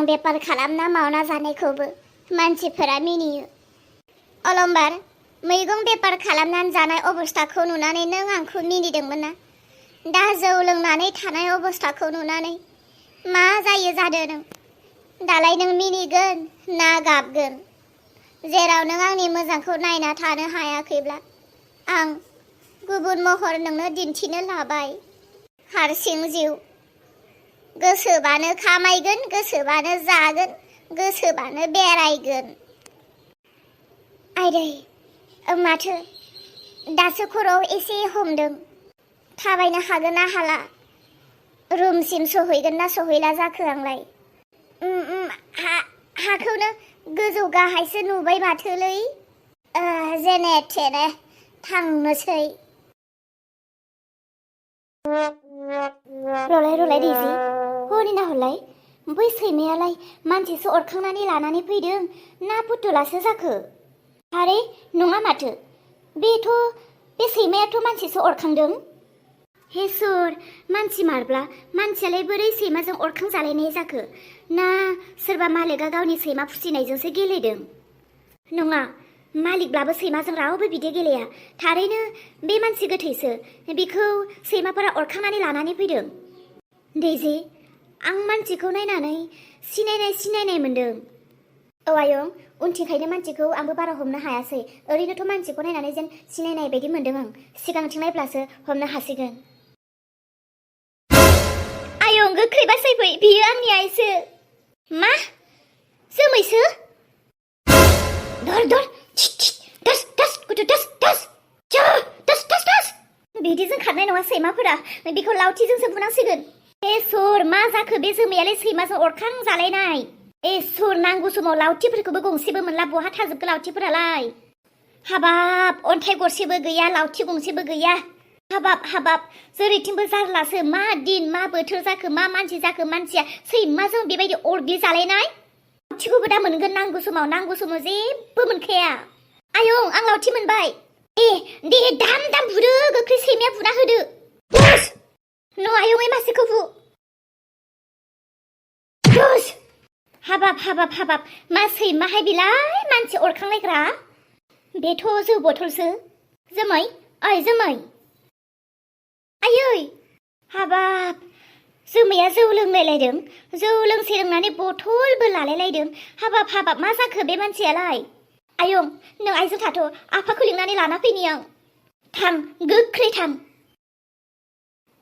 बेपार खालामना मावना जानायखौबो मानसिफोरा मिनियो। अलंबार, मैगं बेपार खालामनानै जानाय अबस्थाखौ नुनानै नों आंखौ मिनिदोंमोन ना? दा जौ लोंनानै थानाय अबस्थाखौ नुनानै मा जायो जादो नों? दालाय नों मिनिगोन ना गाबगोन? जेराव नों आंनि मोजांखौ नायना थानो हायाखैब्ला आं गुबुन महर नोंनो दिन्थिनो लाबाय। हारसिं जिउ, गोसोबानो खामायगोन, गोसोबानो जागोन, गोसोबानो बेरायगोन। आइदै, माथो दासो खर'आव एसे हमदों। थाबायनो हागोन ना हाला? रुमसिम सहैगोन ना सहैला जाखो आंलाय? हाखौनो गोजौ गाहायसो नुबाय माथोलै। जेने थेने थांनोसै। रलाय दैजि, हनै नाहरलाय, बै सैमायालाय मानसिसो अरखांनानै लानानै फैदों ना पुतुलासो जाखो? आरे नङा माथो, बे सैमायाथ' मानसिसो अरखांदों। हे सोर, मानसि मारब्ला मानसियालाय बोरै सैमाजों अरखां जालायनाय जाखो? ना सोरबा मालिकआ गावनि सैमा फुसिनायजोंसो गेलेदों? नङा, मालिकब्लाबो सैमाजों रावबो बिदि गेलेया। थारैनो बे मानसि गोथैसो, बिखौ सैमाफोरा अरखांनानै लानानै फैदों। दैजि, आं मानसिखौ नायनानै सिनायनाय मोन्दों। औ आयं, उनथिंखायनो मानसिखौ आंबो बारा हमनो हायासै। ओरैनोथ' मानसिखौ नायनानै जेन सिनायनाय बायदि मोन्दों आं। सिगांथिं नायब्लासो हमनो हासिगोन। आयं, गोख्रै बासायफै, बियो आंनि आइसो। मा? जोमैसो? धर बिदिजों खारनाय नङा सैमाफोरा, बिखौ लावथिजोंसो बुनांसिगोन। ए सोर, मा जाखो? बे जोमैयालाय सैमाजों अरखां जालायनाय। ए सोर, नांगौ समाव लावथिफोरखौबो गंसेबो मोनला, बहा थाजोबखो लावथिफोरालाय? हाबाब, अन्थाइ गरसेबो गैया, लावथि गंसेबो गैया। हाबाब, जेरैथिंबो जारलासो। मा दिन, मा बोथोर जाखो, मा मानसि जाखो? मानसिया सैमाजों बेबायदि अरग्लि जालायनाय? लावथिखौबो दा मोनगोन नांगौ समाव जेबो मोनखाया। आयं, आं लावथि मोनबाय। दे दाम बुदो, गोख्रै सैमाया बुना होदो। न' आयं, मासेखौ बु। हाबाब, मा सैमाहाय बिलाय मानसि अरखांलायग्रा? बेथ' जौ बथलसो। जोमै, ओइ जोमै। आयै, हाबाब, जोमैया जौ लोंलायलायदों। जौ लोंसे लोंनानै बथलबो लालायलायदों। हाबाब, मा जाखो बे मानसियालाय? आयं, नों आइजों थाथ', आफाखौ लिंनानै लाना फैनि आं। थां, गोख्रै थां।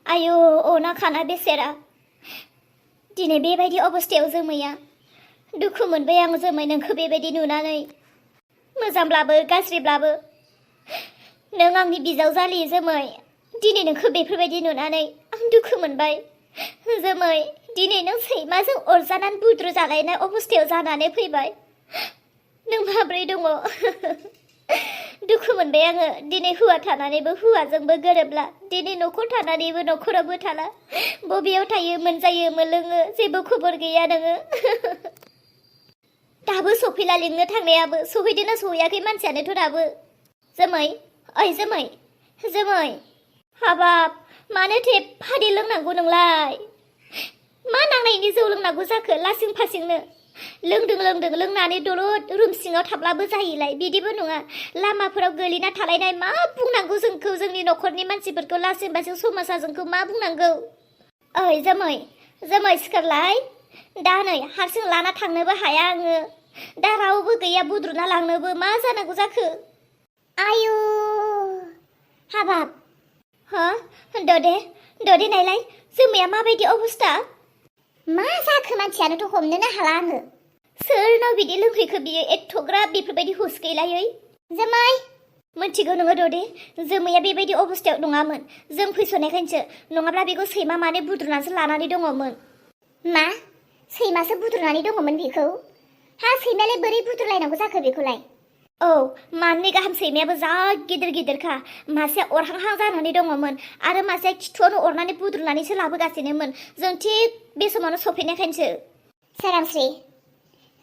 आयौ, अना खाना बेसेरा। दिनै बेबायदि अबस्थायाव जोमैया। दुखु मोनबाय आं जोमै, नोंखौ बेबायदि नुनानै। मोजांब्लाबो गाज्रिब्लाबो नों आंनि बिजावजालि जोमै। दिनै नोंखौ बेफोरबायदि नुनानै आं दुखु मोनबाय। जोमै, दिनै नों सैमाजों अरजानानै बुद्रु जालायनाय अबस्थायाव जानानै फैबाय। नों माब्रै दङ? दुखु मोनबाय आङो। दिनै हौवा थानानैबो हौवाजोंबो गोरोबला, दिनै न'खर थानानैबो न'खरावबो थाला। बबेयाव थायो, मोनजायो, मोनलोङो, जेबो खबर गैया नोङो। दाबो सफैला लिंनो थांनायाबो। सहैदोंना सहैयाखै मानसियानोथ' दाबो। जोमै, ओइ जोमै। हाबाब, मानो थेफादे लोंनांगौ नोंलाय? मा नांनायनि जौ लोंनांगौ जाखो लासिं फासिंनो? लोंदों, लोंनानै दलद रुम सिङाव थाब्लाबो जायोलाय। बिदिबो नङा, लामाफोराव गोलैना थालायनाय। मा बुंनांगौ जोंखौ, जोंनि न'खरनि मानसिफोरखौ? लासिं फासिं समाजा जोंखौ मा बुंनांगौ? ओइ जोमै, सिखारलाय। दा नै हारसिं लाना थांनोबो हाया आङो। दा रावबो गैया बुद्रुना लांनोबो। मा जानांगौ जाखो? आयु, हाबाब। ददे नायलाय, जोमैया माबायदि अबस्था? मा जाखो? मानसियानोथ' हमनोनो हाला आङो। सोरनाव बिदि लोंफैखो बियो? एथ'ग्राब बेफोरबायदि हुस गैलायै। जोमै, मिथिगौ नोङो ददे, जोमैया बेबायदि अबस्थायाव नङामोन। जों फैस'नायखायसो, नङाब्ला बेखौ सैमा माने बुद्रुनासो लानानै दङमोन। मा? सैमासो बुद्रुनानै दङमोन बेखौ? सैमायालाय बोरै बुद्रुलायनांगौ जाखो बेखौलाय? औ, मानै गाहाम सैमायाबो जा गिदिरखा। मासेया अरहांहां जानानै दङमोन, आरो मासेया खिथुआवनो अरनानै बुद्रुनानैसो लाबोगासिनोमोन। जों थिग बे समावनो सफैनायखायसो। सोरांस्रि,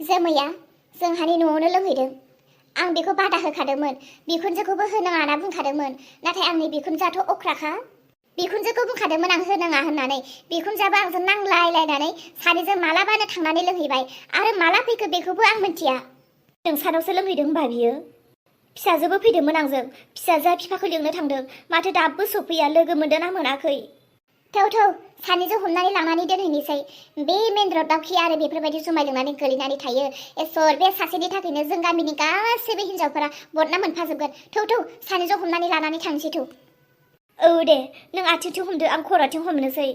जोमैया जोंहानि न'आवनो लोंहैदों। आं बेखौ बादा होखादोंमोन, बिखुनजोखौबो होनाङा होनना बुंखादोंमोन। नाथाय आंनि बिखुनजोआथ' अख्राखा। बिखुनजोखौ बुंखादोंमोन आं होनाङा होननानै बिखुनजोआबो आंजों नांलायलायनानै सानैजों मालाबानो थांनानै लोंहैबाय आरो माला फैखो बेखौबो आं मिथिया नोंसानावसो लोंहैदों होनबा बियो फिसाजोबो फैदोंमोन आंजों फिसाजोआ बिफाखौ लिंनो थांदों माथो दाबो सफैया लोगो मोनदों ना मोनाखै थौ थौ सानैजों हमनानै लांनानै दोनहैनोसै बे मेन र'डआवखि आरो बेफोरबायदि जुमाय लोंनानै गोलैनानै थायो इसोर बे सासेनि थाखायनो जों गामिनि गासैबो हिन्जावफोरा बदनाम मोनफाजोबगोन थौ थौ सानैजों हमनानै लानानै थांसै थौ औ दे नों आथिंथिं हमदो आं खर'थिं हमनोसै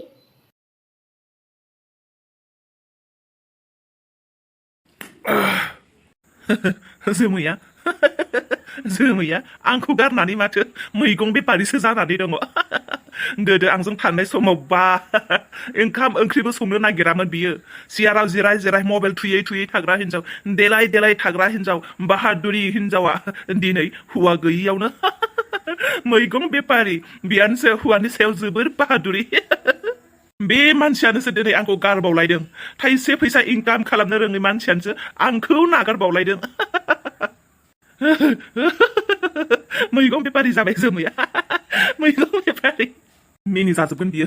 जोमैया जोमैया आंखौ गारनानै माथो मैगं बेफारिसो जानानै दङ गोदो आंजों थानाय समाव बा ओंखाम ओंख्रिबो संनो नागिरामोन बियो सियाराव जिराय जिराय मबाइल थुयै थुयै थाग्रा हिन्जाव देलाय देलाय थाग्रा हिन्जाव बाहादुरि हिन्जावा दिनै हौवा गैयियावनो मैगं बेफारि बियानोसो हौवानि सायाव जोबोर बाहादुरि बे मानसियानोसो दिनै आंखौ गारबावलायदों थाइसे फैसा इनकाम खालामनो रोङै मानसियानोसो आंखौ नागारबावलायदों मैगं बेफारि जाबाय जोमैया मैगं बेफारि मिनि जाजोबगोन बियो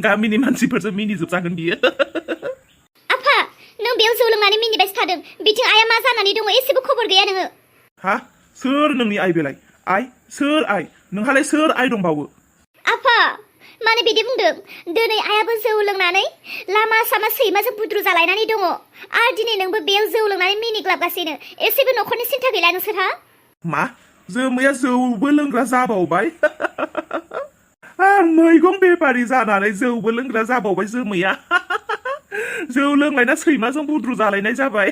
गामिनि मानसिफोरजों मिनिजोबजागोन बियो आफा नों बेयाव जौ लोंनानै मिनिबायसो थादों बिथिं आइया मा जानानै दङ एसेबो खबर गैया नोङो हा सोर नोंनि आइ बेलाय आइ सोर आइ नोंहालाय सोर आइ दंबावो आफा मानो बिदि बुंदों दिनै आइयाबो जौ लोंनानै लामा सामा सैमाजों बुद्रु जालायनानै दङ आरो दिनै नोंबो बेयाव जौ लोंनानै मिनिग्लाबगासिनो एसेबो न'खरनि सिन्था गैला नोंसोरहा मा जोमैया जौबो लोंग्रा जाबावबाय मैगं बेफारि जानानै जौबो लोंग्रा जाबावबाय जोमैया जौ लोंलायना सैमाजों बुद्रु जालायनाय जाबाय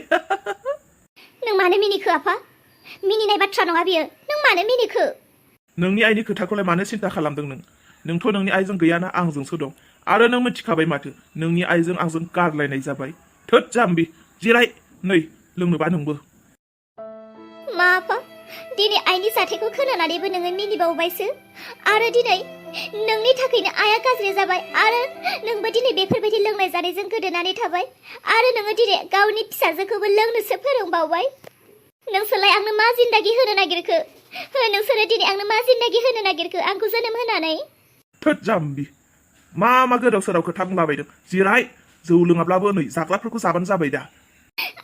नों मानो मिनिखो आफा मिनिनाय बाथ्रा नङा बियो नों मानो मिनिखो नोंनि आइनि खोथाखौलाय मानो सिन्था खालामदों नोंथ' नोंनि आइजों गैयाना आंजोंसो दं आरो नों मिथिखाबाय माथो नोंनि आइजों आंजों गारलायनाय जाबाय थोद जाम्बि जिराय नै लोंनोबा नोंबो मा आफा दिनै आइनि जाथायखौ खोनानानैबो नोङो मिनिबावबायसो आरो दिनै नोंनि थाखायनो आइया गाज्रि जाबाय आरो नोंबो दिनै बेफोरबायदि लोंनाय जानायजों गोदोनानै थाबाय आरो नोङो दिनै गावनि फिसाजोखौबो लोंनोसो फोरोंबावबाय नोंसोरलाय आंनो मा जिन्दागि होनो नागिरखो नोंसोरो दिनै आंनो मा जिन्दागि होनो नागिरखो आंखौ जोनोम होनानै थोद जाम्बि मा गोदाव सोराव खोथा बुंलाबायदों जिराय जौ लोङाब्लाबो नै जाग्राफोरखौ जाबानो जाबाय दा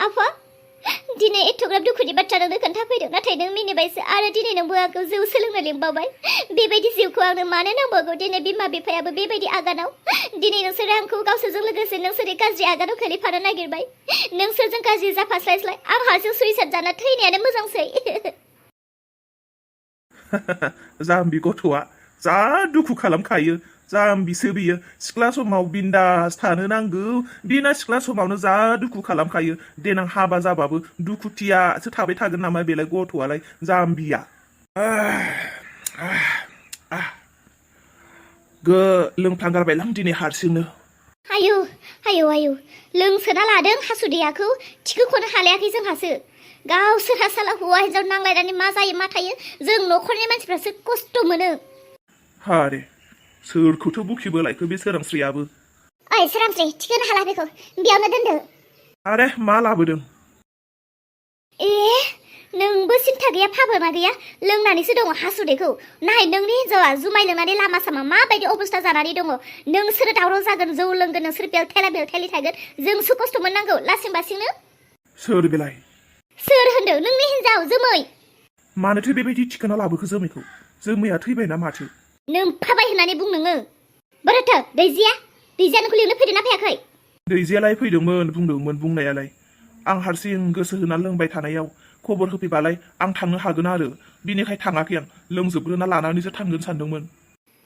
आफा दिनै एथ'ग्राब दुखुनि बाथ्रा नोंनो खोन्थाफैदों नाथाय नों मिनिबायसो आरो दिनै नोंबो आंखौ जौ सोलोंनो लिंबावबाय बेबायदि जिउखौ आंनो मानो नांबावगौ दिनै बिमा बिफायाबो बेबायदि आगानाव दिनै नोंसोरो आंखौ गावसोरजों लोगोसे नोंसोरो गाज्रि आगानाव खोलैफानो नागिरबाय नोंसोरजों गाज्रि जाफास्लायस्लाय आं हाजों सुइसाइड जाना थैनायानो मोजांसै जाम्बि गथ'आ जा दुखु खालामखायो जाम्बिसो बियो सिख्ला समाव बिन्दास थानो नांगौ बिना सिख्ला समावनो जा दुखु खालामखायो देनां हाबा जाबाबो दुखुथियासो थाबाय थागोन नामा बेलाय गथ'आलाय जाम्बिया लोंफ्लांगारबायलां दिनै हारसिंनो आयु आयु आयु लोंसोना लादों हासुदैयाखौ थिखोख'नो हालायाखै जोंहासो गावसोरहा साला हौवा हिन्जाव नांलायनानै मा जायो मा थायो जों न'खरनि मानसिफ्रासो खस्थ' मोनो हारे सोरखौथ' बुखिबो लायखो बे सोरांस्रियाबो ओइ सोरांस्रि थिखोनो हाला बेखौ बेयावनो दोनदो आरे मा लाबोदों ए नोंबो सिन्था गैया फाबोना गैया लोंनानैसो दङ हासुदैखौ नाय नोंनि हिन्जावा जुमाय लोंनानै लामा सामा माबायदि अबस्था जानानै दङ नोंसोरो दावराव जागोन जौ लोंगोन नोंसोर बेलथायलि थागोन जोंसो खस्थ' मोननांगौ लासिं बासिंनो सोर बेलाय सोर होनदों नोंनि हिन्जाव जोमै मानोथो बेबायदि थिखोना लाबोखो जोमैखौ जोमैया थैबायना माथो नोंफाबाय होननानै बुं नोङो बोरैथो दैजिया नोंखौ लिंनो फैदोंना फैयाखै दैजियालाय फैदोंमोन बुंदोंमोन बुंनायालाय आं हारसिं गोसो होना लोंबाय थानायाव खबर होफैबालाय आं थांनो हागोन आरो बिनिखाय थाङाखै आं लोंजोबग्रोना लानानैसो थांगोन सानदोंमोन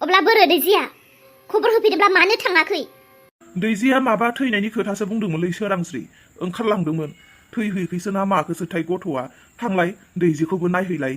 अब्ला बोरो दैजिया खबर होफैदोंब्ला मानो थाङाखै दैजिया माबा थैनायनि खोथासो बुंदोंमोनलै सोरांस्रि ओंखारलांदोंमोन थैहैखैसो ना माखोसोथाय गथ'आ थांलाय दैजिखौबो नायहैलाय